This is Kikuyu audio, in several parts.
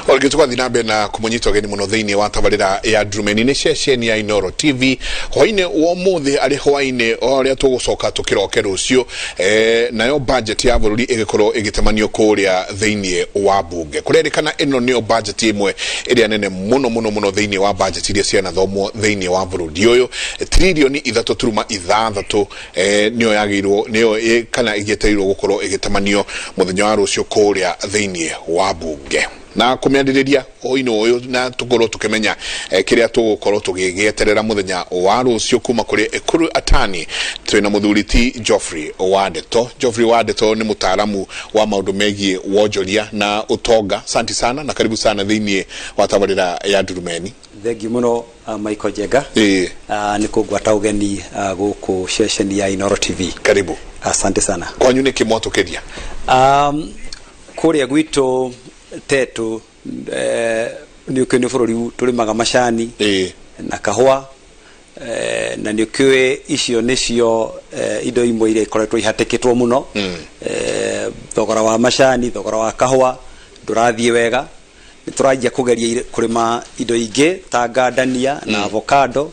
Orĩngĩ tũgathiĩ na mbere na kũmũnyita ũgeni mũno thĩinĩ wa tabarĩra ya Ndurumeni nĩ ceceni ya Inooro TV hwainĩ wa ũmũthĩ, arĩ hwainĩ o ũrĩa tũgũcoka tũkĩroke rũciũ, nayo budget ya bũrũri ĩgĩkorwo ĩgĩtemanio kũrĩa thĩinĩ wa bunge. Kũrerĩkana ĩno nĩyo budget ĩmwe ĩrĩa nene mũno mũno mũno thĩinĩ wa budget iria cianathomwo thĩinĩ wa bũrũri ũyũ. 3.6 tririoni nĩyo yagĩrĩirwo, nĩyo kana ĩgĩetereirwo gũkorwo ĩgĩtamanio mũthenya wa rũciũ kũrĩa thĩinĩ wa bunge. Na kũmĩarĩrĩria hwainĩ ũyũ na tũkorwo tũkĩmenya kĩrĩa tũgũkorwo tũgĩgĩeterera mũthenya wa rũciũ kuma kũrĩ Ekuru Atani, twĩna mũthuri ti Geoffrey Wandeto. Geoffrey Wandeto nĩ mũtaaramu wa maũndũ megiĩ wonjoria na ũtonga. Asante sana na karibu sana thĩinĩ wa tabarĩra ya Ndurumeni. Thengiũ mũno, Michael Njenga, nĩ kũngwata ũgeni gũkũ ceceni ya Inooro TV. Karibu. Asante sana. Kwanyu nĩkĩ mwatũkĩria? Kũrĩa gwitũ Tetu, nĩ ũkĩũĩ nĩ bũrũri tũrĩmaga macani na kahũa, na nĩ ũkĩũĩ icio nĩcio indo imwe iria ikoretwo ihatĩkĩtwo mũno. Thogora wa macani, thogora wa kahũa ndũrathiĩ wega. Nĩ tũranjia kũgeria kũrĩma indo ingĩ ta ngandania na avocado,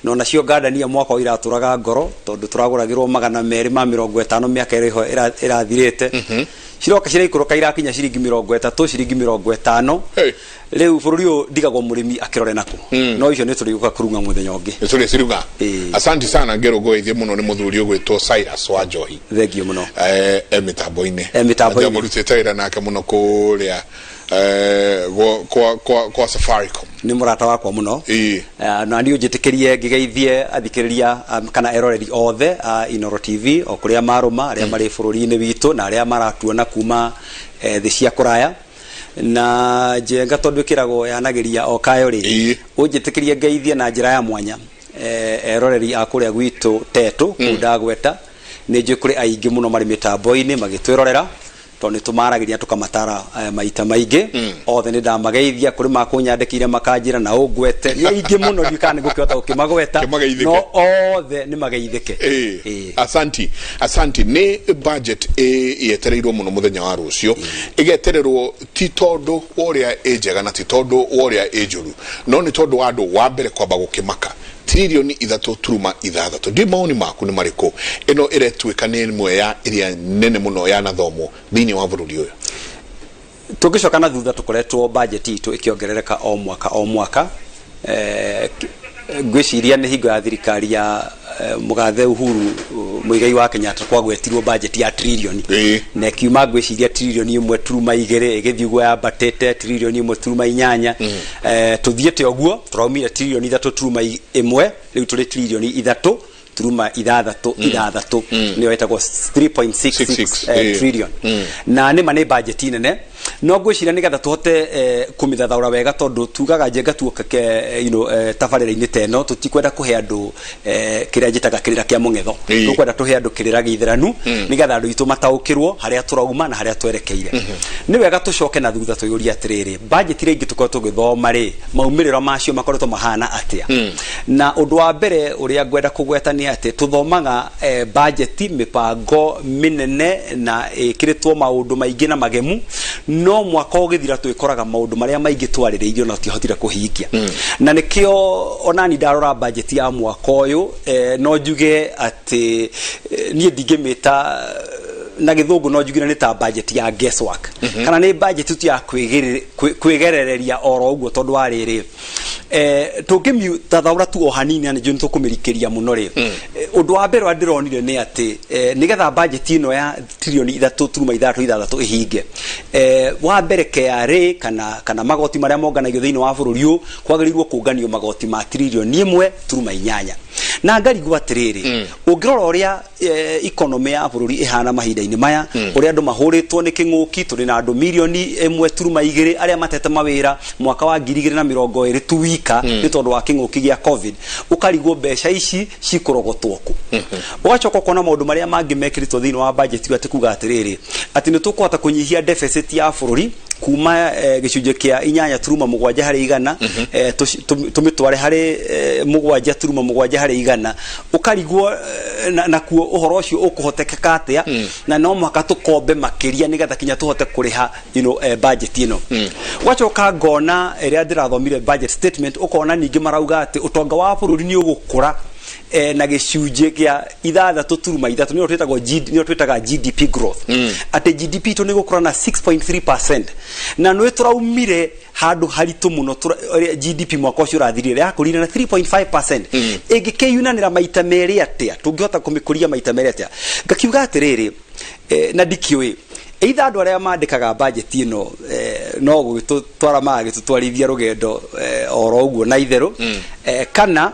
no nacio ngandania mwaka ũyũ iratũraga ngoro tondũ tũragũragĩrwo 250 mĩaka ĩrĩa ĩrathirĩte, ciroka ciraikũrũka, irakinya ciringi 30, ciringi 50. Hey. Rĩu bũrũri ũyũ ndigagwo mũrĩmi akĩrore nakũ, no icio nĩ tũrĩgũka kũrung'a mũthenya ũngĩ. Nĩ tũrĩ ciruga. Ĩĩ. Asante sana. Ngĩrũngũĩthie mũno nĩ mũthuri ũgwĩtwo Cyrus wa Njohi. Thengiũ mũno. E mĩtambo-inĩ. E mĩtambo-inĩ. Mũrutĩte wĩra nake mũno kũrĩa kwa Safaricom. Nĩ mũrata wakwa mũno. Na niĩ ũnjĩtĩkĩrie ngĩgeithie athikĩrĩria kana eroreri othe a Inooro TV o kũrĩa marũma, arĩa marĩ bũrũri-inĩ witũ na arĩa maratuona kuma thĩ cia kũraya. Na Njenga, tondũ ĩkĩragwo yanagĩria o kayo rĩ, ũnjĩtĩkĩrie ngeithie na njĩra ya mwanya eroreri a kũrĩa gwitũ Tetu kũu ndagweta. Nĩ njũĩ kũrĩ aingĩ mũno marĩ mĩtambo-inĩ magĩtwĩrorera, tondũ nĩ tũmaragĩria tũkamatara maita maingĩ. Othe nĩ ndamageithia. Kũrĩ makũnyandĩkĩire makanjĩra na ũngwete, nĩ aingĩ mũno, ndiũĩ kana nĩ ngũkĩhota gũkĩmagweta. Kĩmageithĩke. No othe nĩ mageithĩke. Ĩĩ. Asanti, asanti. Nĩ budget yetereirwo mũno mũthenya wa rũciũ. Ĩgetererwo ti tondũ wa ũrĩa ĩ njega na ti tondũ wa ũrĩa ĩ njũru, no nĩ tondũ wa andũ wa mbere kwamba gũkĩmaka 3.6 tririoni. Ndiũĩ maoni maku nĩ marĩkũ. Ĩno ĩretuĩka nĩ ĩmwe ya ĩrĩa nene mũno yanathomwo thĩinĩ wa bũrũri ũyũ. Tũngĩcoka na thutha, tũkoretwo budget itũ ĩkĩongerereka o mwaka o mwaka. Ngwĩciria nĩ hingo ya thirikari ya mũgathe Uhuru Muigai wa Kenyatta kwagwetirwo budget ya tririoni, na ĩkiuma ngwĩciria 1.2 tririoni, ĩgĩthiĩ ũguo yambatĩte 1.8 tririoni. Tũthiĩte ũguo, tũraumire 3.1 tririoni, rĩu tũrĩ 3.666, nĩyo ĩtagwo 3.66 trillion. Na nĩma nĩ budget nene, no ngwĩciria nĩgetha tũhote kũmĩthathaũra wega, tondũ tugaga, Njenga, tuoka ke tabarĩra-inĩ ta ĩno, tũtikwenda kũhe andũ kĩrĩa njĩtaga kĩrĩra kĩa mũng'etho. Tũkwenda tũhe andũ kĩrĩra gĩithĩranu nĩgetha andũ aitũ mataũkĩrwo harĩa tũrauma na harĩa twerekeire. Nĩ wega tũcoke na thutha twĩyũrie atĩrĩrĩ, budget iria ingĩ tũkoretwo tũgĩthoma rĩ, maumĩrĩro macio makoretwo mahana atĩa? Na ũndũ wa mbere ũrĩa ngwenda kũgweta nĩ atĩ tũthomaga budget mĩbango mĩnene na ĩkĩrĩtwo maũndũ maingĩ na magemu, no mwaka ũgĩthira twĩkoraga maũndũ marĩa maingĩ twarĩrĩirio na tũtiahotire kũhingia. Na nĩkĩo onani ndarora budget ya mwaka ũyũ, no njuge atĩ niĩ ndingĩmĩta na gĩthũngũ, no njugire nĩ ta budget ya guesswork, kana nĩ budget tu ya kwĩgerereria oro ũguo, tondũ wa rĩrĩ, tũngĩmĩtathaũra tu o hanini na nĩnjũĩ nĩtũkũmĩrikĩria mũno rĩ, ũndũ wa mbere ũrĩa ndĩronire nĩ atĩ nĩgetha budget ĩno ya 3.636 tririoni ĩhinge, wa mbere KRA kana magoti marĩa monganagio thĩinĩ wa bũrũri ũyũ, kwagĩrĩirwo kũnganio magoti ma 1.8 tririoni. Na ngarigwo atĩrĩrĩ, ũngĩrora ũrĩa economy ya bũrũri ĩhana mahinda-inĩ maya, ũrĩa andũ mahũrĩtwo nĩ kĩng'ũki, tũrĩ na andũ 1.2 mirioni arĩa matete mawĩra mwaka wa 2020 tu wika nĩ tondũ wa kĩng'ũki gĩa COVID, ũkarigwo mbeca ici cikũrogotwo kũ. Ũgacoka ũkona maũndũ marĩa mangĩ mekĩrĩtwo thĩinĩ wa budget ĩyo, atĩ kuga atĩrĩrĩ, atĩ nĩ tũkũhota kũnyihia deficit ya bũrũri. Kuma gĩcunjĩ kĩa 8.7 harĩ igana tũmĩtware harĩ 7.7 harĩ igana, ũkarigwo nakuo ũhoro ũcio ũkũhotekeka atĩa, na no mũhaka tũkombe makĩria nĩgetha kinya tũhote kũrĩha budget ĩno. Ũgacoka ngona ĩrĩa ndĩrathomire budget statement, ũkona ningĩ marauga atĩ ũtonga wa bũrũri nĩ ũgũkũra na gĩcunjĩ kĩa 6.3, nĩyo twĩtagwo G, nĩyo twĩtaga GDP growth, atĩ GDP itũ nĩ gũkũra na 6.3%, na nĩ tũraumire handũ haritũ mũno. Ũrĩa GDP mwaka ũcio ũrathirire yakũrire na 3.5%, ĩngĩkĩyunanĩra maita merĩ atĩa? Tũngĩhota kũmĩkũria maita merĩ atĩa? Ngakiuga atĩrĩrĩ, na ndikĩũĩ either andũ arĩa mandĩkaga budget ĩno no gũgĩtũtwara magagĩtũtwarithia rũgendo oro ũguo na itherũ, kana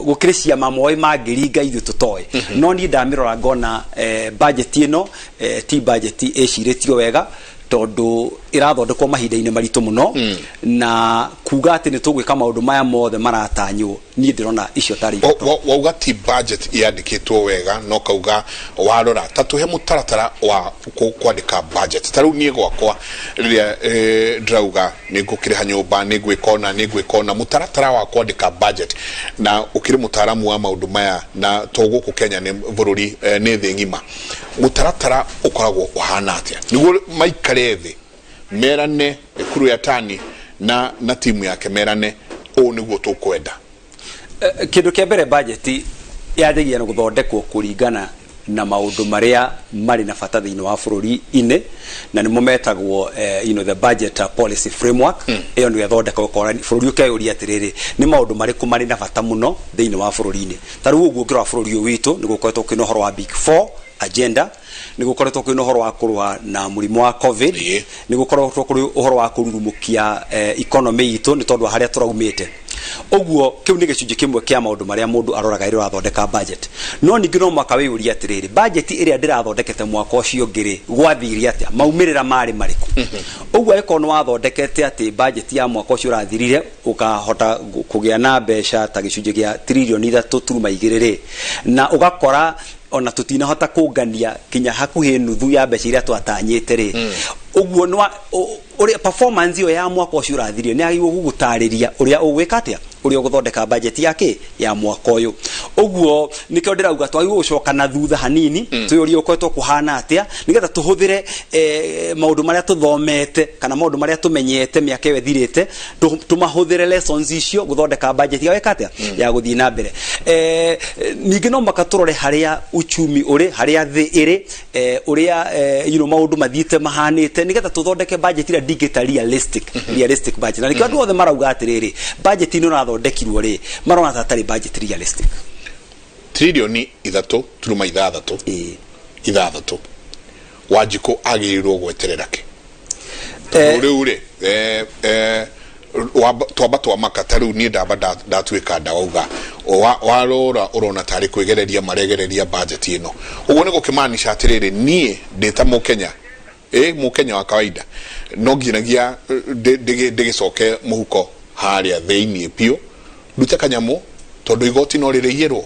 gũkĩrĩ ciama moĩ mangĩringa ithuĩ tũtoĩ. No niĩ ndamĩrora ngona budget ĩno ti budget ĩcirĩtio wega, tondũ ĩrathondekwo mahinda-inĩ maritũ mũno, na kuga atĩ nĩ tũgwĩka maũndũ maya mothe maratanywo, niĩ ndĩrona icio tarĩ iroto. Wauga ti budget yandĩkĩtwo wega, no kauga warora ta tũhe mũtaratara wa kwandĩka budget. Ta rĩu niĩ gwakwa rĩrĩa ndĩrauga nĩ ngũkĩrĩha nyũmba, nĩ ngwĩka ũna, nĩ ngwĩka ũna, mũtaratara wa kwandĩka budget, na ũkĩrĩ mũtaaramu wa maũndũ maya, na to gũkũ Kenya, nĩ bũrũri nĩ thĩ ng'ima, mũtaratara ũkoragwo ũhana atĩa nĩguo maikare thĩ merane, Ekuru Yatani na timu yake merane ũũ nĩguo tũkwenda? Kĩndũ kĩa mbere, budget yanjagia na gũthondekwo kũringana na maũndũ marĩa marĩ na bata thĩinĩ wa bũrũri-inĩ, na nĩmo metagwo the budget policy framework. Ĩyo nĩyo ĩthondekagwo ũkora bũrũri ũkeyũria atĩrĩrĩ, nĩ maũndũ marĩkũ marĩ na bata mũno thĩinĩ wa bũrũri-inĩ? Ta rĩu ũguo ũngĩrora bũrũri ũyũ witũ, nĩ gũkoretwo kwĩna ũhoro wa Big Four agenda, nĩ gũkoretwo kwĩna ũhoro wa kũrũa na mũrimũ wa COVID, nĩ gũkoretwo kũrĩ ũhoro wa kũrurumũkia economy itũ nĩ tondũ wa harĩa tũraumĩte. Ũguo kĩu nĩ gĩcunjĩ kĩmwe kĩa maũndũ marĩa mũndũ aroraga rĩrĩa ũrathondeka budget. No ningĩ no mũhaka wĩyũrie atĩrĩrĩ, budget ĩrĩa ndĩrathondekete mwaka ũcio ũngĩ rĩ, gwathire atĩa? Maumĩrĩra marĩ marĩkũ? Ũguo angĩkorwo nĩ wathondekete atĩ budget ya mwaka ũcio ũrathirire ũkahota kũgĩa na mbeca ta gĩcunjĩ gĩa tririoni 3.2 rĩ, na ũgakora ona tũtinahota kũngania kinya hakuhĩ nuthu ya mbeca iria twatanyĩte rĩ, ũguo nĩ ũrĩa performance ĩyo ya mwaka ũcio ũrathirire nĩ agĩrĩirwo gũgũtarĩria ũrĩa ũgwĩka atĩa, ũrĩa ũgũthondeka budget ya kĩ ya mwaka ũyũ. Ũguo nĩkĩo ndĩrauga twagĩrĩirwo gũcoka na thutha hanini, twĩyũrie ũkoretwo kũhana atĩa, nĩgetha tũhũthĩre maũndũ marĩa tũthomete kana maũndũ marĩa tũmenyete mĩaka ĩyo ĩthirĩte, tũmahũthĩre lessons icio gũthondeka budget ya weka atĩa ya gũthiĩ na mbere. Ningĩ no mũhaka tũrore harĩa uchumi ũrĩ, harĩa thĩ ĩrĩ, ũrĩa maũndũ mathiĩte mahanĩte, nĩgetha tũthondeke budget ĩrĩa ndingĩta realistic budget. Na nĩkĩo andũ othe marauga atĩrĩrĩ, budget ĩno ĩrathondekirwo rĩ, marona ta tarĩ budget realistic. Tririoni 3.6 6, Wanjikũ agĩrĩirwo gweterera kĩ? Tondũ rĩu rĩ twamba twamaka. Ta rĩu niĩ ndamba ndatuĩka ndawauga warora ũrona tarĩ kwĩgereria maregereria budget ĩno. Ũguo nĩ gũkĩmaanisha atĩrĩrĩ, niĩ ndĩ ta mũkenya, mũkenya wa kawaida, no nginyagia ndĩgĩcoke mũhuko harĩa thĩiniĩ biũ ndute kanyamũ, tondũ igoti no rĩrĩiyĩrwo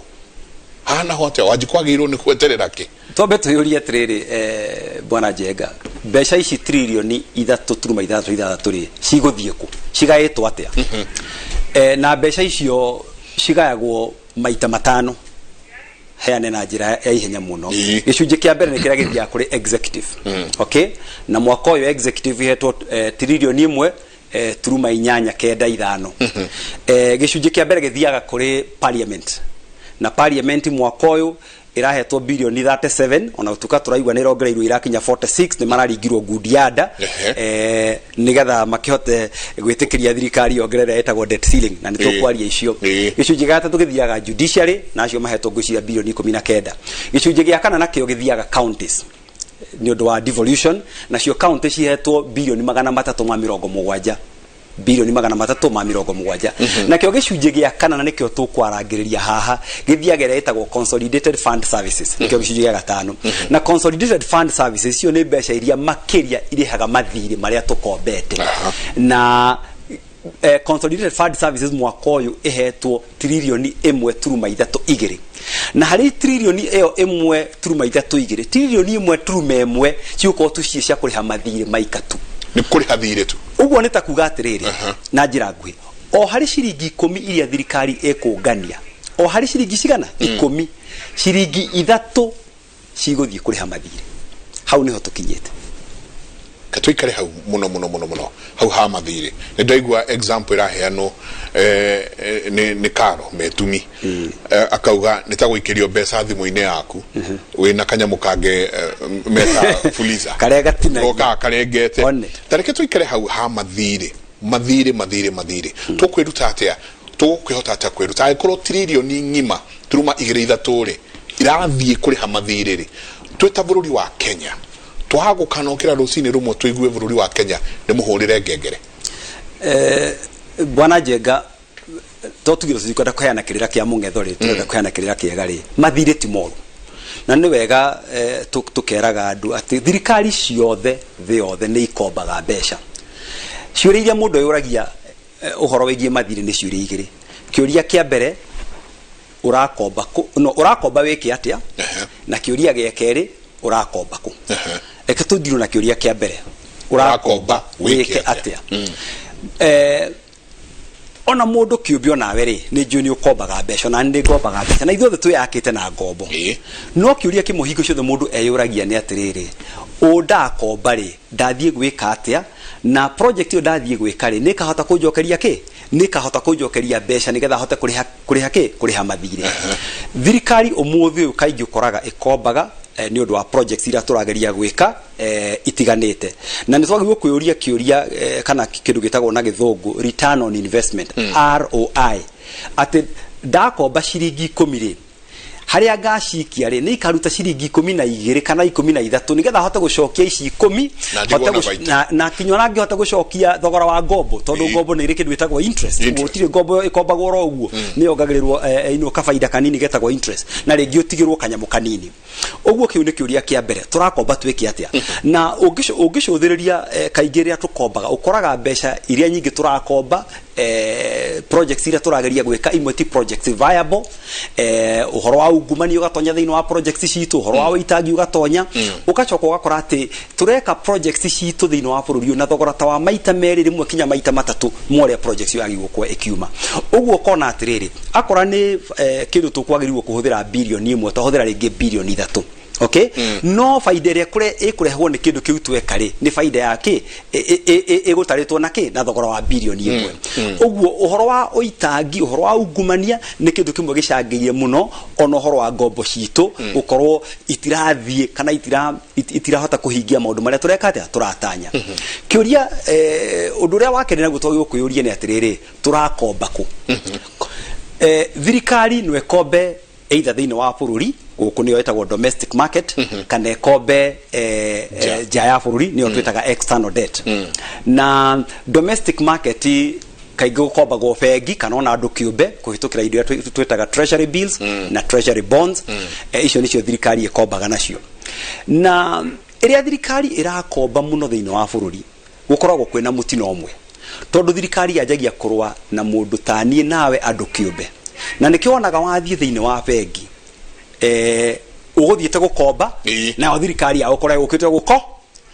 haha naho atĩa? Wanjikũ agĩrĩirwo nĩ gweterera kĩ? Twambe twĩyũrie atĩrĩrĩ, bwana Njenga, mbeca ici tririoni 3.66 rĩ, cigũthiĩ kũ? Cigaĩtwo atĩa? Na mbeca icio cigayagwo maita matano, heane na njĩra ya ihenya mũno. Gĩcunjĩ kĩa mbere nĩ kĩrĩa gĩthiaga kũrĩ executive, okay? Na mwaka ũyũ executive ihetwo tririoni 1.895. Gĩcunjĩ kĩa mbere gĩthiaga kũrĩ parliament, na parliament mwaka ũyũ ĩrahetwo birioni 37, ona gũtuĩka tũraigua nĩ ĩrongereirwo irakinya 46, nĩ mararingirwo ngundi ya nda nĩgetha makĩhote gwĩtĩkĩria thirikari yongerere ĩtagwo debt ceiling, na nĩ tũkwaria icio. Gĩcunjĩ gĩa gatatũ gĩthiaga judiciary, na acio mahetwo ngwĩciria birioni 19. Gĩcunjĩ gĩa kana nakĩo gĩthiaga counties nĩ ũndũ wa devolution, nacio county cihetwo birioni 370, birioni 370. Nakĩo gĩcunjĩ gĩa kana, na nĩkĩo tũkwarangĩrĩria haha, gĩthiaga ĩrĩa ĩtagwo Consolidated Fund Services, nĩkĩo gĩcunjĩ gĩa gatano. Na Consolidated Fund Services icio nĩ mbeca iria makĩria irĩhaga mathirĩ marĩa tũkombete. Na Consolidated Fund Services mwaka ũyũ ĩhetwo 1.32 trillion, na harĩ tririoni ĩyo 1.32, 1.1 trillion cigũkorwo tu ciĩ cia kũrĩha mathirĩ maikatu. Nĩ kũrĩha thirĩ tu. Ũguo nĩ ta kuga atĩrĩrĩ, na njĩra nguhĩ, o harĩ ciringi 10 iria thirikari ĩkũngania, o harĩ ciringi cigana 10, ciringi 3 cigũthiĩ kũrĩha mathirĩ. Hau nĩho tũkinyĩte. Ka tũikare hau mũno mũno mũno mũno, hau ha mathirĩ. Nĩ ndaigua example ĩraheanwo nĩ Karo Metumi, akauga nĩ ta gũikĩrio mbeca thimũ-inĩ yaku wĩna kanyamũ kangĩ meta Fuliza. Karĩa gatinagia. Gokaga karengete. One. Ta reke tũikare hau ha mathirĩ, mathirĩ, mathirĩ, mathirĩ. Tũkwĩruta atĩa? Tũkwĩhota atĩa kwĩruta angĩkorwo 1.23 trillion rĩ irathiĩ kũrĩha mathirĩ rĩ? Twĩ ta bũrũri wa Kenya, twaga gũkanokĩra rũcinĩ rũmwe tũigue bũrũri wa Kenya nĩ mũhũrĩre ngengere? Bwana Njenga, to tugire tũtikwenda kũheana kĩrĩra kĩa mũng'etho rĩ, tũrenda kũheana kĩrĩra kĩega rĩ. Mathirĩ ti moru, na nĩ wega tũkeraga andũ atĩ thirikari ciothe thĩ yothe nĩ ikombaga mbeca. Ciũria iria mũndũ eyũragia ũhoro wĩgiĩ mathirĩ nĩ ciũria igĩrĩ. Kĩũria kĩa mbere, ũrakomba kũ? No ũrakomba wĩke atĩa? Na kĩũria gĩa kerĩ, ũrakomba kũ? Reke tũndirwo na kĩũria kĩa mbere. Ũrakomba wĩke wĩke atĩa? Ona mũndũ kĩũmbe onawe rĩ, nĩ njũĩ nĩ ũkombaga mbeca, ona nĩ ngombaga mbeca, na ithuothe twĩyakĩte na ngombo. No kĩũria kĩmwe hingo ciothe mũndũ eyũragia nĩ atĩrĩrĩ, ũ ndakomba rĩ, ndathiĩ gwĩka atĩa? Na project ĩyo ndathiĩ gwĩka rĩ, nĩ ĩkahota kũnjokeria kĩ? Nĩ ĩkahota kũnjokeria mbeca nĩgetha hote kũrĩha kĩ? Kũrĩha mathirĩ. Thirikari ũmũthĩ ũyũ kaingĩ ũkoraga ĩkombaga nĩ ũndũ wa projects iria tũrageria gwĩka itiganĩte, na nĩ twagĩrĩirwo kwĩyũria kĩũria kana kĩndũ gĩtagwo na gĩthũngũ return on investment, ROI, atĩ ndakomba ciringi 10 rĩ, harĩa ngacikia rĩ, nĩ ikaruta ciringi 12 kana 13, nĩgetha hote gũcokia ici 10. Na ndigwo hote na baita. Na kinya ona ngĩhota gũcokia thogora wa ngombo, tondũ ngombo nĩ irĩ kĩndũ gĩtagwo interest. Interest. Gũtirĩ ngombo ĩkombagwo oro ũguo, nĩ yongagĩrĩrwo ino kabaida kanini getagwo interest, na rĩngĩ ũtigĩrwo kanyamũ kanini ũguo. Kĩu nĩ kĩũria kĩa mbere, tũrakomba twĩke atĩa? Na ũngĩcũthĩrĩria, kaingĩ rĩrĩa tũkombaga, ũkoraga mbeca iria nyingĩ tũrakomba, projects iria tũrageria gwĩka imwe ti projects viable. Ũhoro wa ungumania ũgatonya thĩinĩ wa projects citũ, ũhoro wa ũitangi ũgatonya, ũgacoka ũgakora atĩ tũreka projects citũ thĩinĩ wa bũrũri ũyũ na thogora ta wa maita merĩ, rĩmwe kinya maita matatũ ma ũrĩa projects ĩyo yagĩrĩirwo gũkorwo ĩkiuma. Ũguo ũkona atĩrĩrĩ, akora nĩ kĩndũ tũkwagĩrĩirwo kũhũthĩra 1 billion, twahũthĩra rĩngĩ 3 billion, okay? No baida ĩrĩa ĩkũrehwo nĩ kĩndũ kĩu tweka rĩ, nĩ baida ya kĩ ĩgũtarĩtwo na kĩ na thogora wa 1 billion. Ũguo ũhoro wa ũitangi, ũhoro wa ungumania nĩ kĩndũ kĩmwe gĩcangĩire mũno ona ũhoro wa ngombo citũ gũkorwo itirathiĩ kana itirahota kũhingia maũndũ marĩa tũreka atĩa, tũratanya. Kĩũria, ũndũ ũrĩa wa kerĩ naguo twagĩrĩirwo kwĩyũria nĩ atĩrĩrĩ, tũrakomba kũ? Thirikari no ĩkombe either thĩinĩ wa bũrũri gũkũ, nĩyo ĩtagwo domestic market, kana ĩkombe nja ya bũrũri, nĩyo twĩtaga external debt. Na domestic market kaingĩ gũkombagwo bengi kana ona andũ kĩũmbe kũhĩtũkĩra indo iria twĩtaga treasury bills na treasury bonds. Icio nĩcio thirikari ĩkombaga nacio. Na ĩrĩa thirikari ĩrakomba mũno thĩinĩ wa bũrũri, gũkoragwo kwĩna mũtino ũmwe, tondũ thirikari yanjagia kũrũa na mũndũ ta niĩ nawe, andũ kĩũmbe. Na nĩkĩo wonaga wathiĩ thĩinĩ wa bengi, ũgũthiĩte gũkomba, nayo thirikari ya gũkora ĩgũkĩte gũko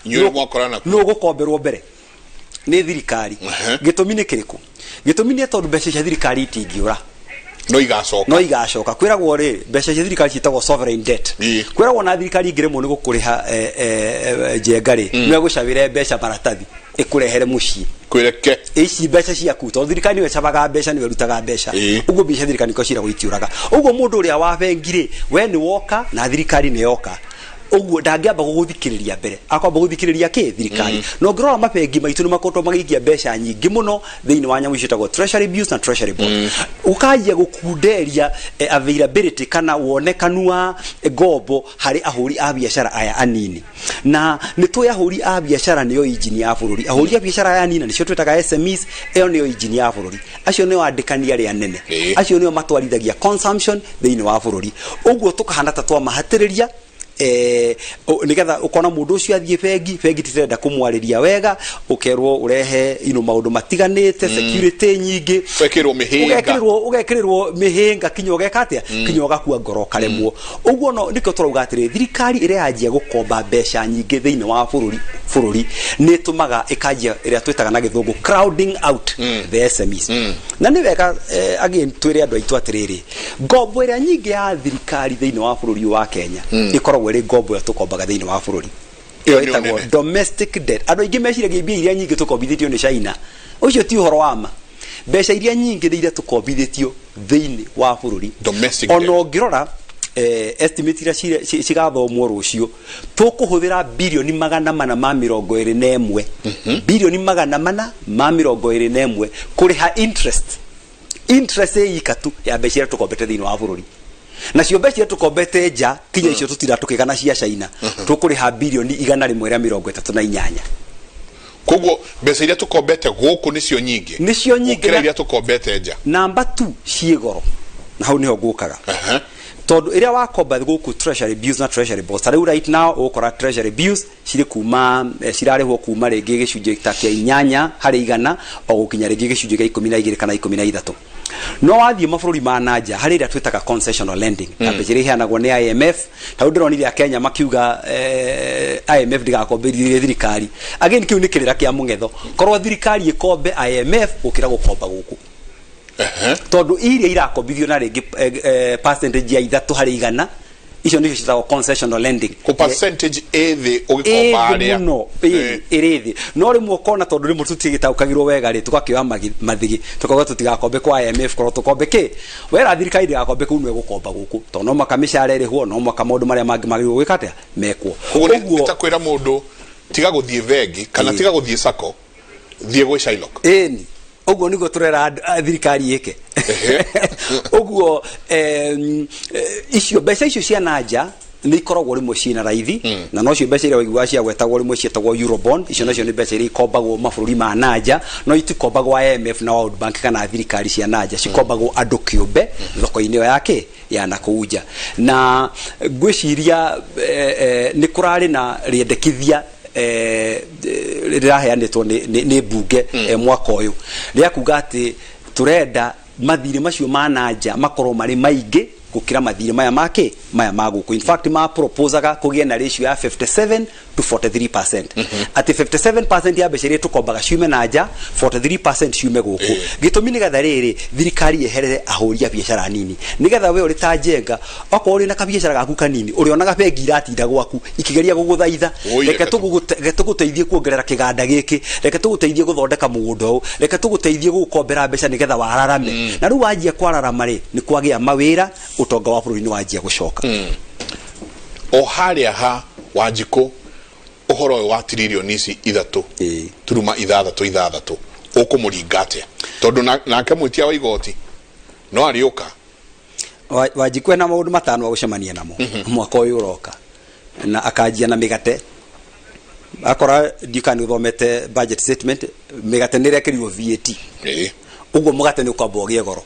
Inyuĩ mwakorana kuo. Nũ ũgũkomberwo mbere nĩ thirikari. Gĩtũmi nĩ kĩrĩkũ? Gĩtũmi nĩ tondũ mbeca cia thirikari itingĩũra. No igacoka. No igacoka. Kwĩragwo rĩ, mbeca cia thirikari ciĩtagwo sovereign debt. Kwĩragwo na thirikari ingĩremwo nĩ gũkũrĩha, Njenga rĩ, no ĩgũcabĩre mbeca maratathi ĩkũrehere mũciĩ. Kwĩreke. Ici mbeca ciaku, tondũ thirikari nĩyo ĩcabaga mbeca, nĩyo ĩrutaga mbeca. Ũguo mbeca cia thirikari nĩko ciragwo itiũraga. Ũguo mũndũ ũrĩa wa bengi rĩ, we nĩ woka na thirikari nĩ yoka, ũguo ndangĩamba gũgũthikĩrĩria mbere, akwamba gũthikĩrĩria kĩ? Thirikari. Na ũngĩrora mabengi maitũ nĩ makoretwo magĩikia mbeca nyingĩ mũno thĩinĩ wa nyamũ icio ciĩtagwo treasury bills na treasury bond, ũkanjia gũkunderia availability kana wonekanu wa ngombo harĩ ahũri a biacara aya anini. Na nĩ tũĩ ahũri a biacara nĩo injini ya bũrũri. Ahũri a biacara aya anini, na nĩcio twĩtaga SMEs, ĩyo nĩyo injini ya bũrũri. Acio nĩo andĩkani arĩa anene. Acio nĩo matwarithagia consumption thĩinĩ wa bũrũri. Ũguo tũkahana ta twamahatĩrĩria. Nĩgetha ũkona mũndũ ũcio athiĩ bengi, bengi titirenda kũmwarĩria wega, ũkerwo ũrehe maũndũ matiganĩte, security nyingĩ. Wekĩrwo mĩhĩnga. Ũgekĩrĩrwo mĩhĩnga kinya ũgeka atĩa, kinya ũgakua ngoro ũkaremwo. Ũguo no nĩkĩo tũrauga atĩrĩ, thirikari ĩrĩa yanjia gũkomba mbeca nyingĩ thĩinĩ wa bũrũri nĩ ĩtũmaga ĩkanjia ĩrĩa twĩtaga na gĩthũngũ crowding out the SMEs. Na nĩ wega again twĩre andũ aitũ atĩrĩrĩ, ngombo ĩrĩa nyingĩ ya thirikari thĩinĩ wa bũrũri ũyũ wa Kenya ĩkoragwo ĩrĩ ngombo ĩrĩa tũkombaga thĩinĩ wa bũrũri. Ĩyo Ĩyo nĩyo ĩtagwo nene. domestic debt. Andũ aingĩ meciragia mbia iria nyingĩ tũkombithĩtio nĩ China. Ũcio ti ũhoro wa ma. Mbeca iria nyingĩ nĩ iria tũkombithĩtio thĩinĩ wa bũrũri. Domestic Ona debt. ũngĩrora estimate iria cigathomwo rũciũ, tũkũhũthĩra 421 birioni, 421 birioni kũrĩha interest ĩ ika tu ya mbeca iria tũkombete thĩinĩ wa bũrũri. Nacio mbeca iria tũkombete nja, kinya icio tũtira tũkĩgana cia China, tũkũrĩha 138 birioni. Koguo mbeca iria tũkombete gũkũ nĩcio nyingĩ? Nĩcio nyingĩ. Gũkĩra iria tũkombete nja. Namba tu ciĩ goro, na hau niho ngũkaga, tondũ ĩrĩa wakomba gũkũ, treasury bills na treasury bonds, ta rĩu right now ũgũkora treasury bills cirĩ kuma cirarĩhwo kuma rĩngĩ gĩcunjĩ ta kĩa 8% o gũkinya rĩngĩ gĩcunjĩ gĩa 12 kana 13. No wathiĩ mabũrũri ma nanja harĩ ĩrĩa twĩtaga concessional lending, ta mbeca iria iheanagwo nĩ IMF. Ta rĩu ndĩronire a Kenya makiuga IMF ndĩgakombithie thirikari. Again, kĩu nĩ kĩrĩra kĩa mũng'etho. Korwo thirikari ĩkombe IMF gũkĩra gũkomba gũkũ, tondũ iria irakombithio na rĩngĩ percentage ya 3%, icio nĩcio ciĩtagwo concessional lending. Ko percentage ĩ thĩ ũgĩkomba Ĩ thĩ arĩa mũno, ĩrĩ thĩ. No rĩmwe ũkona tondũ rĩmwe tũtigĩtaũkagĩrwo wega rĩ, tũgakĩoya mathigi tũkauga tũtigakombe kwa IMF, korwo tũkombe kĩ wera thirikari ndĩgakombe kũu, no ĩgũkomba gũkũ, tondũ no mũhaka mĩcara ĩrĩhwo, no mũhaka maũndũ marĩa mangĩ magĩrĩirwo gwĩka atĩa mekwo. Koguo nĩ ta kwĩra mũndũ tiga gũthiĩ bengi kana tiga gũthiĩ sacco, thiĩ gwĩ Shylock. Ĩni, ũguo nĩguo tũrera thirikari ĩke. Ũguo icio mbeca icio cia nanja nĩ ikoragwo rĩmwe ciĩna raithi, na nocio mbeca iria waiguaga ciagwetagwo rĩmwe ciĩtagwo Eurobond. Icio nacio nĩ mbeca iria ikombagwo mabũrũri ma nanja, no itikombagwo IMF na World Bank kana thirikari cia nanja, cikombagwo andũ kĩũmbe thoko-inĩ ĩyo yake ya nakũu nja. Na ngwĩciria nĩ kũrarĩ na rĩendekithia rĩraheanĩtwo nĩ mbunge mwaka ũyũ rĩa kuga atĩ tũrenda mathirĩ macio ma nanja makorwo marĩ maingĩ gũkĩra mathirĩ maya makĩ maya ma gũkũ. In fact, ma proposaga kũgĩe na ratio ya 57 to 43%, atĩ 57% ya mbeca iria tũkombaga ciume na nja, 43% ciume gũkũ. Gĩtũmi nĩgetha rĩrĩ thirikari yeherere ahũri a biacara nini, nĩgetha we ũrĩ ta Njenga, okorwo ũrĩ na kabiacara gaku kanini, ũrĩonaga bengi iratinda gwaku ikĩgeria gũgũthaitha. Oi, reke reke tũgũteithie kuongerera kĩganda gĩkĩ, reke tũgũteithie gũthondeka mũgũnda ũyũ, reke tũgũteithie gũgũkombera mbeca nĩgetha wararame. Na rĩu wanjia kwararama rĩ, nĩ kwagĩa mawĩra, ũtonga wa bũrũri nĩ wanjia gũcoka. O harĩa ha Wanjikũ, ũhoro ũyũ wa 3.6 tiririoni ũkũmũringa atĩa? Tondũ nake mwĩtia wa igoti no arĩũka. Wanjikũ ena maũndũ matano agũcemania namo mwaka ũyũ ũroka, na akanjia na mĩgate. Akora ndiũka nĩ ũthomete budget statement, mĩgate nĩ ĩrekĩrirwo VAT. Ũguo mũgate nĩ ũkwamba ũgĩe goro,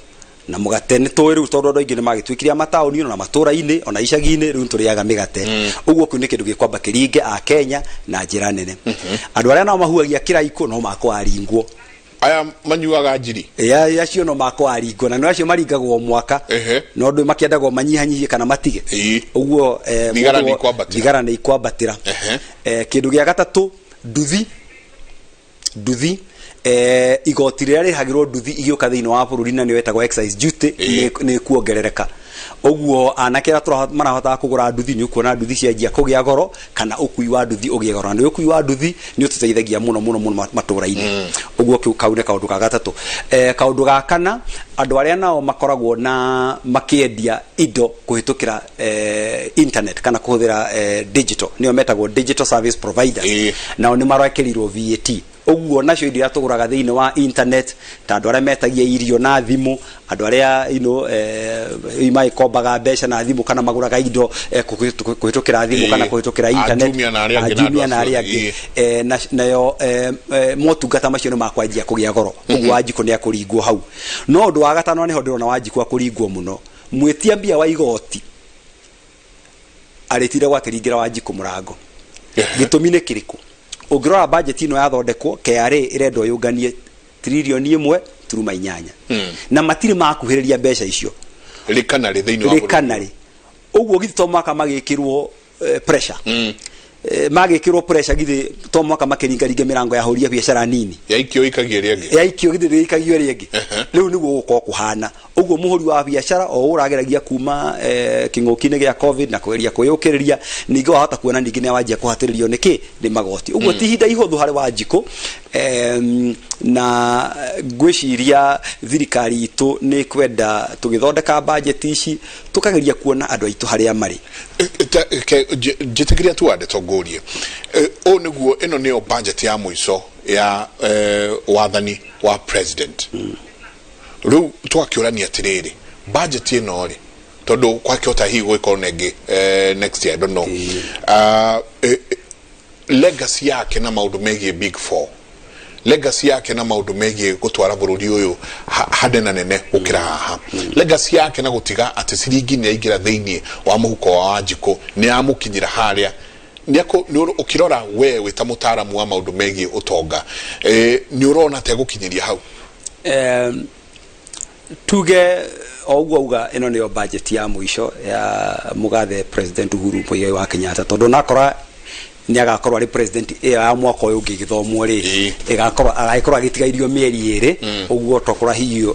na mũgate nĩ tũĩ rĩu tondũ andũ aingĩ nĩ magĩtuĩkire a mataũni ona matũra-inĩ ona icagi-inĩ, rĩu tũrĩaga mĩgate. Ũguo kĩu nĩ kĩndũ gĩkwamba kĩringe a Kenya na njĩra nene. Andũ arĩa nao mahuhagia kĩraikũ no makwaringwo. Aya manyuaga njiri. Ya acio no makwaringwo, na nĩ acio maringagwo o mwaka. No ndũ makĩendagwo manyihanyihie kana matige. Ũguo Thigara nĩ ikwambatĩra. Thigara nĩ ikwambatĩra. Kĩndũ gĩa gatatũ, nduthi. Nduthi, igoti rĩrĩa rĩhagĩrwo nduthi igĩũka thĩinĩ wa bũrũri, na nĩyo ĩtagwo excise duty, nĩ kuongerereka. Ũguo anake arĩa marahotaga kũgũra nduthi, nĩ ũkuona nduthi cianjia kũgĩa goro, kana ũkui wa nduthi ũgĩe goro, na nĩ ũkui wa nduthi nĩ ũtũteithagia mũno mũno mũno matũra-inĩ. Ũguo kĩu kau nĩ kaũndũ ga gatatũ. Kaũndũ ga kana, andũ arĩa nao makoragwo na makĩendia indo kũhĩtũkĩra internet kana kũhũthĩra digital, nĩo metagwo digital service providers, nao nĩ marekĩrirwo VAT. Ũguo nacio indo iria tũgũraga thĩinĩ wa internet, ta andũ arĩa metagia irio na thimũ, andũ arĩa magĩkombaga mbeca na thimũ, kana magũraga indo kũhĩtũkĩra thimũ kana kũhĩtũkĩra A internet, Jumia na arĩa angĩ a na andũ Jumia na acio. arĩa angĩ, nayo motungata macio nĩ makwanjia kũgĩa goro. Ũguo Wanjikũ nĩ akũringwo hau. No ũndũ wa gatano, nĩho ndĩrona Wanjikũ akũringwo mũno, mwĩtia mbia wa igoti. Arĩtire akĩringĩra Wanjikũ mũrango. Gĩtũmi nĩ kĩrĩkũ? Ũngĩrora budget ĩno yathondekwo, KRA ĩrendwo yũnganie 1.8 trillioni na matirĩ makuhĩrĩria mbeca icio. Rĩ kana rĩ thĩinĩ wa rĩ bũrũri. Kana rĩ ũguo, githĩ to mwaka magĩkĩrwo pressure? Magĩkĩrwo pressure, githĩ to mwaka makĩringaringa mĩrango ya ahũri a biacara nini? Yaikio ikagia ĩrĩa ĩngĩ. Yaikio, githĩ ndĩikagio ĩrĩa ĩngĩ? Rĩu nĩguo gũkorwo kũhana ũguo. Mũhũri wa biacara o ũrageragia kuma kĩng'ũki-inĩ gĩa COVID na kũgeria kwĩyũkĩrĩria, ningĩ wahota kuona ningĩ nĩ wanjia kũhatĩrĩrio nĩkĩ nĩ magoti ũguo. Ti ihinda ihũthũ harĩ Wanjikũ. Na ngwĩciria thirikari itũ nĩ kwenda tũgĩthondeka bajeti ici tũkageria kuona andũ aitũ harĩa marĩ. Njĩtĩkĩria tu wa ndeto ngũrie. Ũũ nĩguo ĩno nĩyo budget ya mũico ya wathani wa president. Rĩu twakĩũrania atĩrĩrĩ, budget ĩno rĩ, tondũ kwakĩhota hihi gũgĩkorwo na ĩngĩ next year, I don't know. Legacy yake na maũndũ megiĩ Big Four, legacy yake na maũndũ megiĩ gũtwara bũrũri ũyũ hanene nene gũkĩra haha, legacy yake na gũtiga atĩ ciringi nĩ yaingĩra thĩinĩ wa mũhuko wa Wanjikũ, nĩ yamũkinyĩra harĩa ũkĩrora we wĩ ta mũtaaramu wa maũndũ megiĩ ũtonga, nĩ ũrona ta egũkinyĩria hau? Tuge o ũguo auga, ĩno nĩyo budget ya mũico ya mũgathe President Uhuru Muigai wa Kenyatta, tondũ nakora nĩ agakorwo arĩ president ĩyo ya mwaka ũyũ ũngĩ ĩgĩthomwo rĩ, ĩgakorwo agagĩkorwo agĩtigairio mĩeri 2 ũguo, tokora hihi ĩyo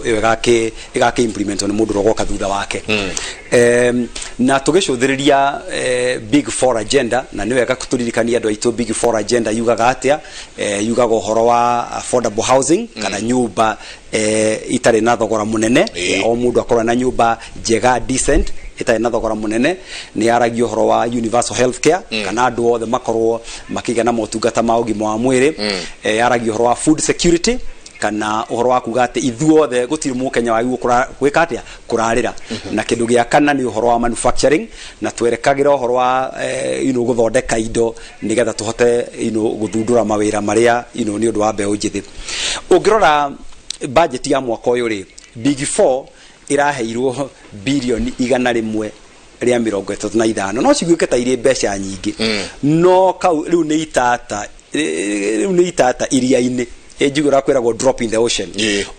ĩgakĩ implement nĩ mũndũ ũrĩa ũgoka thutha wake. Na tũgĩcũthĩrĩria Big Four agenda, na nĩ wega tũririkanie andũ aitũ Big Four agenda yugaga atĩa. Yugaga ũhoro wa affordable housing, kana nyũmba itarĩ na thogora mũnene. O mũndũ akorwo na nyũmba njega, decent, ĩtarĩ na thogora mũnene. Nĩ yaragia ũhoro wa universal health care, kana andũ othe makorwo makĩgĩa na motungata ma ũgima wa mwĩrĩ. Yaragia ũhoro wa food security, kana ũhoro wa kuga atĩ ithuothe gũtirĩ mũkenya wagĩrĩirwo gwĩka atĩa, kũrarĩra. Na kĩndũ gĩa kana nĩ ũhoro wa manufacturing, na twerekagĩra ũhoro wa gũthondeka indo nĩgetha tũhote gũthundũra mawĩra marĩa nĩ ũndũ wa mbeũ njĩthĩ. Ũngĩrora budget ya mwaka ũyũ rĩ, Big Four ĩraheirwo 135 birioni, no ciguĩke ta irĩ mbeca nyingĩ, no kau rĩu nĩ itata, rĩu nĩ itata iria-inĩ. Njigue ũrĩa kwĩragwo drop in the ocean.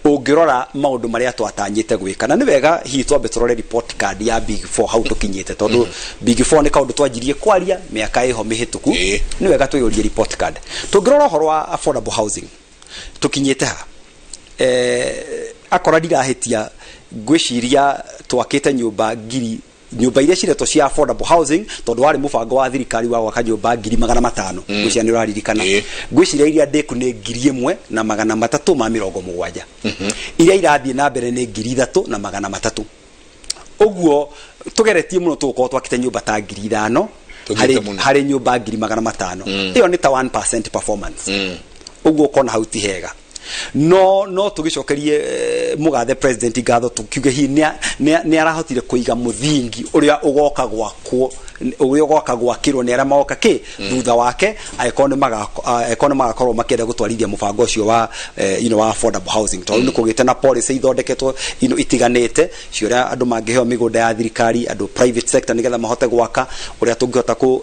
Ũngĩrora maũndũ marĩa twatanyĩte gwĩka, na nĩ wega hihi twambe tũrore report card ya Big Four hau tũkinyĩte, tondũ Big Four nĩ kaũndũ twanjirie kwaria mĩaka ĩho mĩhĩtũku. Nĩ wega twĩyũrie report card. Tũngĩrora ũhoro wa affordable housing, tũkinyĩte ha? Akora ndirahĩtia, ngwĩciria twakĩte nyũmba ngiri, nyũmba iria ciretwo cia affordable housing, tondũ warĩ mũbango wa thirikari wa gwaka nyũmba 500,000. Ngwĩciria nĩ ũraririkana. Ngwĩciria iria ndĩku nĩ 1370, iria irathiĩ na mbere nĩ 3300. Ũguo tũgeretie mũno tũgũkorwo twakĩte nyũmba ta 5000 Tũthiĩte harĩ mũno. harĩ nyũmba 500,000. Ĩyo nĩ ta 1% performance. Ũguo ũkona hau ti hega, no tũgĩcokerie mũgathe president ngatho, tũkiuge hihi nĩ arahotire kũiga mũthingi ũrĩa ũgoka gwakwo, ũrĩa ũgoka gwakĩrwo nĩ arĩa magoka kĩ thutha wake, angĩkorwo nĩ magakorwo makĩenda gũtwarithia mũbango ũcio wa wa affordable housing, tondũ nĩ kũgĩte na policy ithondeketwo itiganĩte cia ũrĩa andũ mangĩheo mĩgũnda ya thirikari, andũ private sector, nĩgetha mahote gwaka, ũrĩa tũngĩhota kũ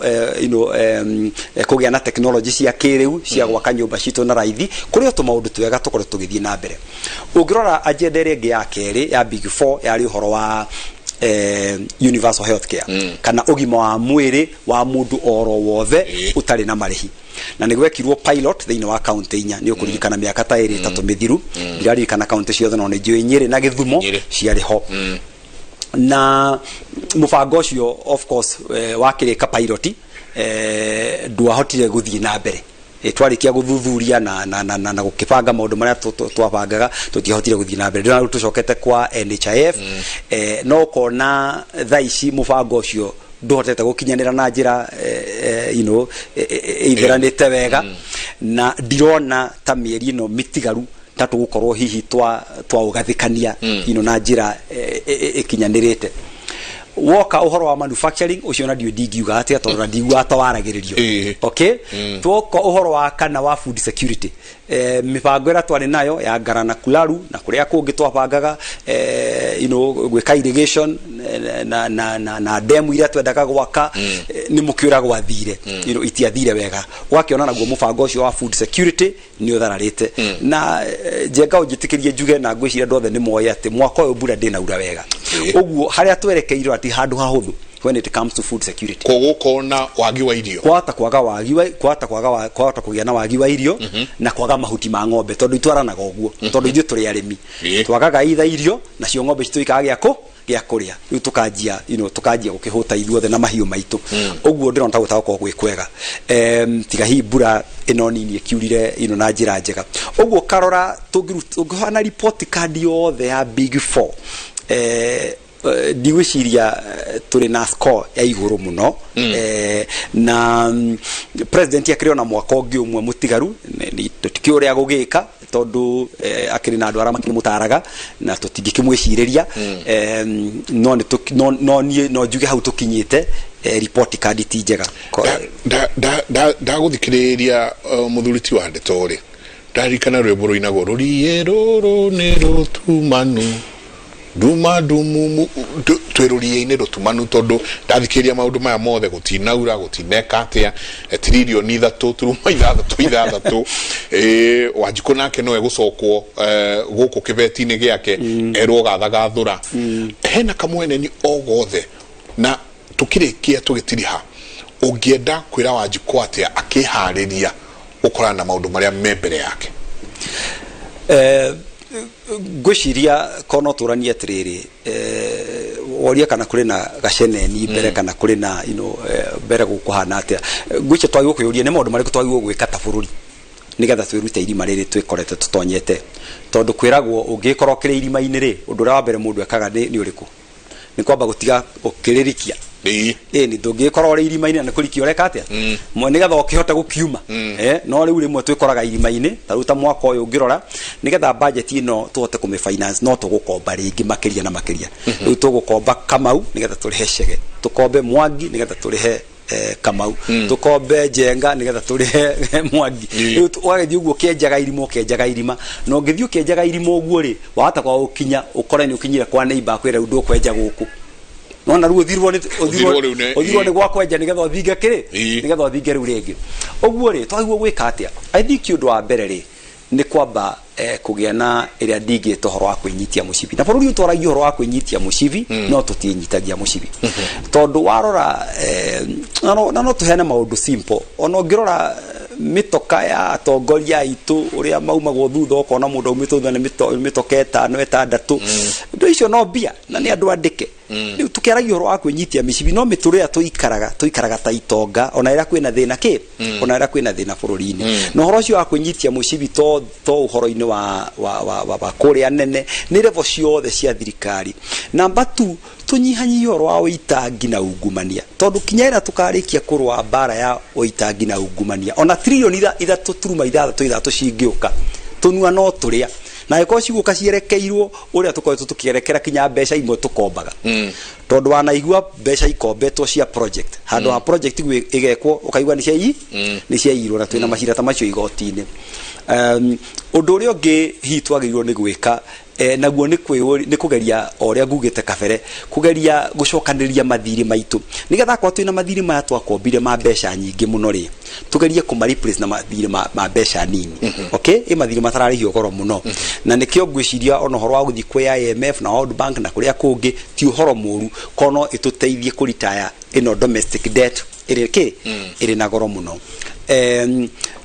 kũgĩa na technology cia kĩrĩu cia gwaka nyũmba citũ na raithi. Kũrĩ o tũmaũndũ twega tũkoretwo tũgĩthiĩ na mbere. Ũngĩrora agenda ĩrĩa ĩngĩ ya kerĩ ya Big Four, yarĩ ũhoro wa universal health care, kana ũgima wa mwĩrĩ wa mũndũ oro wothe ũtarĩ na marĩhi, na nĩ gwekirwo pilot thĩinĩ wa kaunti 4, nĩ ũkũririkana, mĩaka ta 2 3 mĩthiru. Ndiraririkana kaunti ciothe, no nĩ njũĩ Nyĩrĩ na Gĩthumo Nyĩrĩ. ciarĩ ho. Na mũbango ũcio, of course, wakĩrĩka pilot, ndwahotire gũthiĩ na mbere. Twarĩkia gũthuthuria na gũkĩbanga maũndũ marĩa twabangaga, tũtiahotire gũthiĩ na mbere. Ndĩrona rĩu tũcokete kwa NHIF, no ũkona thaa ici mũbango ũcio ndũhotete gũkinyanĩra na njĩra ĩitheranĩte wega, na ndirona ta mĩeri ĩno mĩtigaru ta tũgũkorwo hihi twaũgathĩkania na njĩra ĩkinyanĩrĩte. Woka ũhoro wa manufacturing ũcio na ndiũ ndingiuga atĩa, tondũ na ndiguaga ta waragĩrĩrio. Okay, twoka ũhoro wa kana wa food security, mĩbango ĩrĩa twarĩ nayo ya Ngara na Kularu na kũrĩa kũngĩ twabangaga gwĩka irrigation. na, na, na, na demu iria twendaga gwaka, nĩ mũkĩũra gwathire, itiathire wega. Ũgakĩona naguo mũbango ũcio wa food security nĩ ũthararĩte. Na Njenga, ũnjĩtĩkĩrie njuge, na ngwĩciria andũ othe nĩ moĩ atĩ mwaka ũyũ mbura ndĩnaura wega. Ũguo harĩa twerekeirwo ati handũ hahũthũ when it comes to food security. Koguo na wagi wa irio. Kwahota kwaga wagi wa kwahota kwaga wa, kwahota kũgĩa na wagi wa irio na kwaga mahuti ma ng'ombe, tondũ itwaranaga ũguo, tondũ ithuĩ tũrĩ arĩmi. Twagaga itha irio, nacio ng'ombe citũ ikaga gĩa kũrĩa. Rĩu tũkanjia tũkanjia gũkĩhũta ithuothe na mahiũ maitũ. Ũguo ndĩrona ta gũtagũkorwo gwĩ kwega, tiga hihi mbura ĩno nini ĩkiurire na njĩra njega. Ũguo karora tũngĩhana report card yothe ya Big Four, ndigwĩciria tũrĩ na score ya igũrũ mũno. Na president akĩrĩ ona mwaka ũngĩ ũmwe mũtigaru. Tũtikĩũĩ ũrĩa gũgĩka, tondũ akĩrĩ na andũ arĩa makĩmũtaraga na tũtingĩkĩmwĩcirĩria. No nĩ tũki- no no niĩ no njuge hau tũkinyĩte, report card ti njega. Ndagũthikĩrĩria, mũthuri ti wa ndeto rĩ, ndarikana rwĩmbo rũinagwo, "Rũriĩ rũrũ nĩ rũtumanu nduma ndumumu." Twĩ rũriĩ-inĩ rũtumanu, tondũ ndathikĩrĩria maũndũ maya mothe, gũtinaura, gũtineka atĩa, 3.36 tiririoni 6.66. Wanjikũ nake no egũcokwo gũkũ kĩbeti-inĩ gĩake erwo gathagathũra hena kamweneni o gothe. Na tukĩrĩkia tũgĩtiriha, ũngĩenda kwĩra Wanjikũ atĩa akĩharĩria gũkorana na maũndũ marĩa me mbere yake? Ngwĩciria ko no tũranie atĩrĩrĩ, woria kana kũrĩ na gaceneni mbere, kana kũrĩ na mbere gũkũhana atĩa. Ngwĩciria twagĩrĩirwo kwĩyũria nĩ maũndũ marĩkũ twagĩrĩirwo gwĩka ta bũrũri nĩgetha twĩrute irima rĩrĩ twĩkorete tũtonyete, tondũ kwĩragwo ũngĩkorwo ũkĩrĩ irima-inĩ rĩ, ũndũ ũrĩa wa mbere mũndũ ekaga nĩ ũrĩkũ? Nĩ kwamba gũtiga ũkĩrĩrikia. Ĩni ndũngĩkorwo ũrĩ irima-inĩ na nĩ kũrikia ũreka atĩa nĩgetha ũkĩhote gũkiuma. No rĩu rĩmwe twĩkoraga irima-inĩ ta rĩu ta mwaka ũyũ ũngĩrora, nĩgetha budget ĩno tũhote kũmĩ finance, no tũgũkomba rĩngĩ makĩria na makĩria. Rĩu tũgũkomba Kamau nĩgetha tũrĩhe Chege, tũkombe Mwangi nĩgetha tũrĩhe Kamau, tũkombe Njenga nĩgetha tũrĩhe Mwangi. Rĩu ũgagĩthiĩ ũguo ũkĩenjaga irima, ũkĩenjaga irima, na ũngĩthiĩ ũkĩenjaga irima ũguo rĩ, wahota kwaga gũkinya, ũkore nĩ ũkinyire kwa neighbor, akwĩra rĩu ndũkwenja gũkũ, nona rĩu ũthirwo nĩ ũthirwo rĩu ũthirwo nĩ gwa kwenja nĩgetha ũthinge kĩrĩ, nĩgetha ũthinge rĩu rĩngĩ. Ũguo rĩ, twagĩrĩirwo gwĩka atĩa? I think ũndũ wa mbere rĩ, nĩ kwamba kũgĩa na ĩrĩa ndingĩta ũhoro wa kwĩnyitia mũcibi. Na bũrũri ũyũ twaragia ũhoro wa kwĩnyitia mũcibi, no tũtiĩnyitagia mũcibi, tondũ warora na no tũheane maũndũ simple. Ona ũngĩrora mĩtoka ya atongoria aitũ ũrĩa maumagwo thutha, ũkona mũndũ aumĩtwo thutha nĩ mĩtoka ĩtano, ĩtandatũ. Indo icio no mbia na nĩ andũ andĩke. Rĩu tũkĩaragia ũhoro wa kwĩnyitia mĩcibi, no mĩtũrĩre ĩrĩa tũikaraga, tũikaraga ta itonga ona rĩrĩa kwĩna thĩna kĩ, ona rĩrĩa kwĩna thĩna bũrũri-inĩ. Na ũhoro ũcio wa kwĩnyitia mũcibi to ũhoro-inĩ wa kũrĩa nene, nĩ level ciothe cia thirikari. Namba 2, tũnyihanyihie ũhoro wa ũitangi na ungumania, tondũ kinya ĩrĩa tũkarĩkia kũrũa mbara ya ũitangi na ungumania, ona tririoni 3.66 cingĩũka, tũnua no tũrĩa, na angĩkorwo cigũka cierekeirwo ũrĩa tũkoretwo tũkĩerekera kinya mbeca imwe tũkombaga, tondũ wanaigua mbeca ikombetwo cia project, handũ ha project ĩgekwo, ũkaigua nĩ ciaiyirwo, na twĩna macira ta macio igoti-inĩ. Ũndũ ũrĩa ũngĩ hihi twagĩrĩirwo nĩ gwĩka, naguo nĩ kũgeria o ũrĩa ngugĩte kabere, kũgeria gũcokanĩrĩria mathirĩ maitũ, nĩgetha akorwo twĩna mathirĩ maya twakombire ma mbeca nyingĩ mũno rĩ, tugerie kũma replace na mathirĩ ma mbeca nini. Okay, ĩ mathirĩ matararĩhio goro mũno. Na nĩkĩo ngwĩciria ona ũhoro wa gũthiĩ kwĩ IMF na World Bank na kũrĩa kũngĩ ti ũhoro mũru, kono ĩtũteithie kũritaya ĩno domestic debt ĩrĩ kĩ ĩrĩ na goro mũno.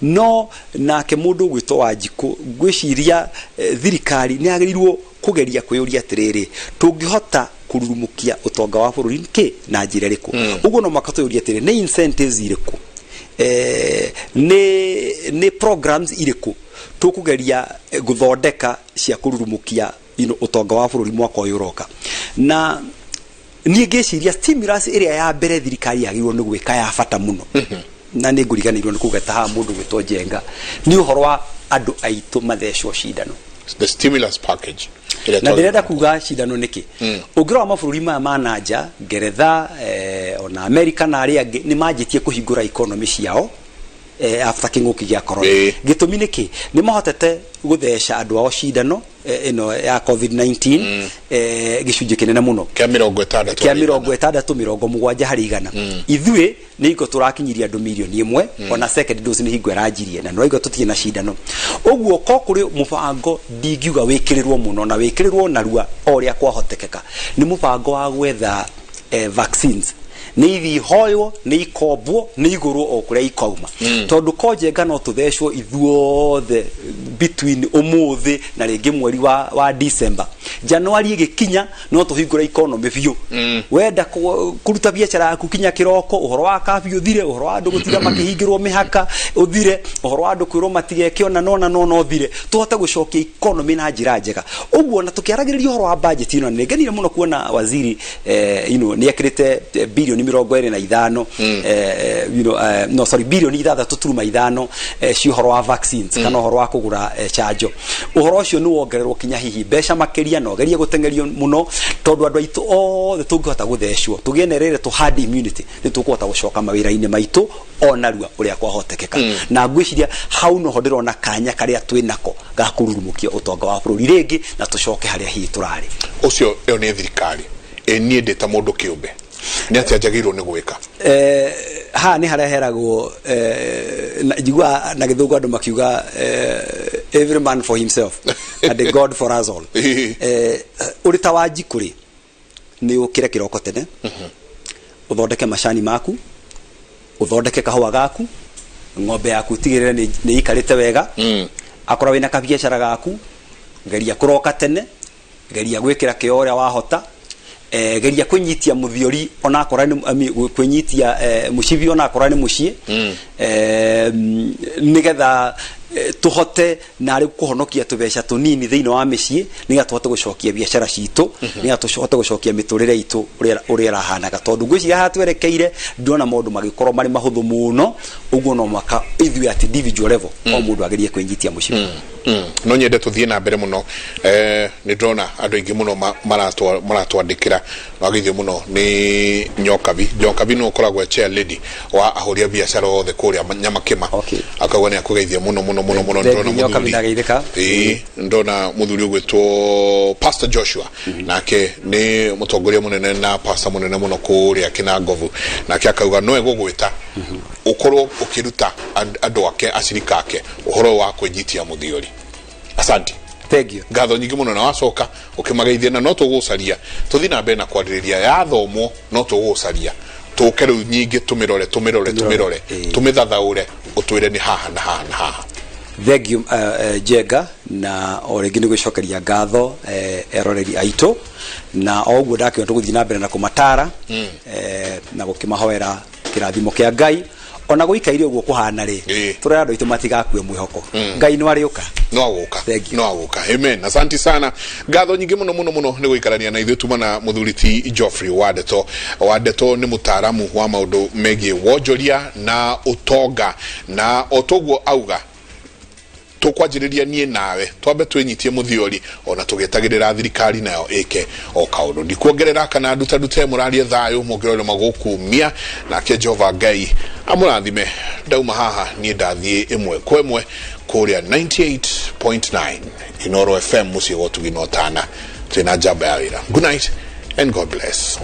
No nake mũndũ ũgwĩtwo Wanjikũ, ngwĩciria thirikari nĩ yagĩrĩirwo kũgeria kwĩyũria atĩrĩrĩ, tũngĩhota kũrurumũkia ũtonga wa bũrũri kĩ na njĩra ĩrĩkũ? Ũguo no mũhaka twĩyũrie atĩrĩ, nĩ incentives irĩkũ, nĩ programs irĩkũ tũkũgeria gũthondeka cia kũrurumũkia ũtonga wa bũrũri mwaka ũyũ ũroka? Na niĩ ngĩciria stimulus ĩrĩa ya mbere thirikari yagĩrĩirwo nĩ gwĩka ya bata mũno, na nĩ ngũriganĩirwo nĩ kũgeta haha mũndũ gwĩtwo Njenga, nĩ ũhoro wa andũ aitũ mathecwo cindano. The stimulus package ĩrĩa Na ndĩrenda kuga cindano nĩkĩ? Ũngĩrora mabũrũri maya ma nanja, Ngeretha, ona Amerika na arĩa angĩ, nĩ manjĩtie kũhingũra economy ciao. After kĩng'ũki gĩa corona. Gĩtũmi nĩ kĩ? Nĩ mahotete gũtheca andũ ao cindano ĩno ya COVID-19 gĩcunjĩ kĩnene mũno. Kĩa 60. Kĩa 60, 70%. Ithuĩ nĩ hingo tũrakinyiria andũ mirioni 1, ona second dose nĩ hingo ĩranjirie, na nĩraigua tũtirĩ na cindano. Ũguo ko kũrĩ mũbango ndingiuga wĩkĩrĩrwo mũno na wĩkĩrĩrwo narua o ũrĩa kwahotekeka, nĩ mũbango wa gwetha vaccines. Nĩ ithi ihoywo, nĩ ikombwo, nĩ igũrwo o kũrĩa ikauma, tondũ ko Njenga no tũthecwo ithuothe between ũmũthĩ na rĩngĩ mweri wa December, January ĩgĩkinya no tũhingũre economy biũ. Wenda kũruta biacara yaku kinya kĩroko, ũhoro wa curfew ũthire, ũhoro wa andũ gũtinda makĩhingĩrwo mĩhaka ũthire, ũhoro wa andũ kwĩrwo matigeke ona nona nona ũthire, tũhote gũcokia economy na njĩra njega. Ũguo na tũkĩaragĩrĩria ũhoro wa budget ĩno, nĩ ngenire mũno kuona waziri nĩ ekĩrĩte birioni 25, no sorry, birioni 6.5 cia ũhoro wa vaccines kana ũhoro wa kũgũra chanjo. Ũhoro ũcio nĩ wongererwo kinya hihi mbeca makĩria na ũgerie gũteng'erio mũno, tondũ andũ aitũ othe tũngĩhota gũthecwo tũgĩe na ĩrĩa herd immunity, nĩ tũkũhota gũcoka mawĩra-inĩ maitũ o narua ũrĩa kwahotekeka. Na ngwĩciria hau noho ndĩrona kanya karĩa twĩ nako ga kũrurumũkia ũtonga wa bũrũri rĩngĩ na tũcoke harĩa hihi tũrarĩ. Ũcio ĩyo nĩ thirikari. Ĩ niĩ ndĩ ta mũndũ kĩũmbe, nĩ atĩa njagĩrĩirwo nĩ gwĩka? Haha nĩ harĩa heragwo njiguaga na Gĩthũngũ andũ makiuga, "Every man for himself and God for us all." Ũrĩ ta Wanjikũ rĩ, nĩ ũkĩre kĩroko tene, ũthondeke macani maku, ũthondeke kahũa gaku, ng'ombe yaku tigĩrĩre nĩ ikarĩte wega. Akorwo wĩna kabiacara gaku, geria kũroka tene, geria gwĩkĩra kĩo ũrĩa wahota, geria kwĩnyitia mũthiori onakorwo nĩ, I mean, kwĩnyitia mũcibi onakorwo nĩ mũciĩ, nĩgetha tũhote narĩ kũhonokia tũbeca tũnini thĩinĩ wa mĩciĩ, nĩgetha tũhote gũcokia biacara citũ, nĩgetha tũhote gũcokia mĩtũrĩre itũ ũrĩa ĩrahanaga, tondũ ngwĩciria haha twerekeire ndĩrona maũndũ magĩkorwo marĩ mahũthũ mũno. Ũguo no mwaka ithuĩ at individual level o mũndũ agerie kwĩnyitia mũcibi. No nyende tũthiĩ na mbere mũno. Nĩ ndĩrona andũ aingĩ mũno maratwandĩkĩra. Wageithio mũno nĩ Nyokabi. Nyokabi nĩ ũkoragwo e chair lady wa ahũri a biacara othe kũrĩa Nyamakĩma. Akauga nĩ akũgeithia mũno mũno mũno mũno. Thank you, Ndĩrona Nyokabi, mũthuri. Ndageithĩka. Ĩĩ, ndona mũthuri ũgwĩtwo Pastor Joshua, nake nĩ mũtongoria mũnene na pastor mũnene mũno kũrĩa Kĩnangobu, nake akauga no egũgwĩta ũkorwo ũkĩruta andũ ake, acirika ake, ũhoro wa kwĩnyitia mũthiori. Asante. Thank you. Ngatho nyingĩ mũno, na wacoka ũkĩmageithia, na no tũgũcaria tũthiĩ na mbere na kwarĩrĩria yathomwo, no tũgũcaria tũke rĩu nyingĩ tũmĩrore tũmĩrore tũmĩrore, tũmĩthathaũre, ũtwĩre nĩ haha na haha na haha. Thank you, Njenga, na o rĩngĩ nĩ gwĩcokeria ngatho eroreri aitũ, na o ũguo ndakĩona tũgũthiĩ na mbere na kũmatara na gũkĩmahoera kĩrathimo kĩa Ngai ona gũikaire ũguo kũhana rĩ. Tũrera andũ aitũ matigakue mwĩhoko, Ngai no arĩũka. No agũka. Thank you. No agũka. Amen. Asante sana, ngatho nyingĩ mũno mũno mũno nĩ gũikarania na ithuĩ. Tuma na mũthuri ti Geoffrey Wandeto. Wandeto nĩ mũtaaramu wa maũndũ megiĩ wonjoria na ũtonga, na o toguo auga tũkwanjĩrĩria niĩ nawe twambe twĩnyitie mũthiori ona tũgĩetagĩrĩra thirikari nayo ĩke o kaũndũ. Ndikuongerera kana nduta ndute, mũrarie thayũ mũngĩrore magũkumia, nake Jehova Ngai amũrathime. Ndauma haha niĩ ndathiĩ ĩmwe kwa ĩmwe kũrĩa 98.9 Inoro FM, mũciĩ wa ũtugi na ũtana, twĩna njamba ya wĩra. Good night and God bless.